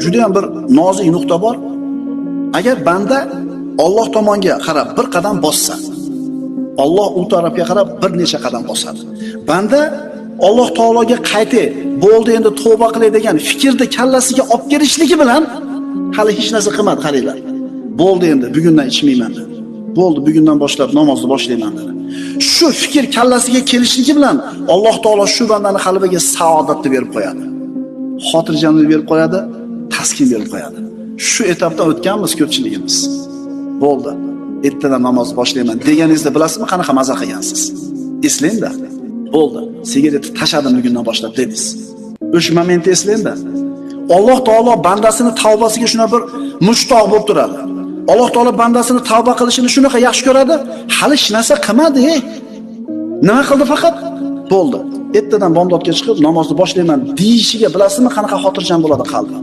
Juda ham bir nozik nuqta bor. Agar banda Alloh tomonga qarab bir qadam bossa, Alloh u tarafga qarab bir necha qadam bosadi. Banda Alloh taologa qaytay, bo'ldi endi tavba qilay degan fikrni kallasiga olib kelishligi bilan hali hech narsa qilmadi, qaranglar. Bo'ldi endi bugundan ichmayman dedi. Bo'ldi bugundan boshlab namozni boshlayman dedi. Shu fikr kallasiga kelishligi bilan Alloh taolo shu bandani qalbiga saodatni berib qo'yadi. Xotirjamlik berib qo'yadi, taskin berib qo'yadi. Shu etapdan o'tganmiz ko'pchiligimiz. Bo'ldi. Ertadan namoz boshlayman deganingizda bilasizmi qanaqa maza qilgansiz? Eslang-da. Bo'ldi. Sigaretni tashladim bugundan boshlab dedingiz. O'sha momentni eslang-da. Alloh taolo bandasini tavbasiga shuna bir mushtoq bo'lib turadi. Alloh taolo bandasini tavba qilishini shunaqa yaxshi ko'radi. Hali hech narsa qilmadi. Nima qildi faqat? Bo'ldi. Ertadan bomdodga chiqib namozni boshlayman deyishiga bilasizmi qanaqa xotirjam bo'ladi qalbi?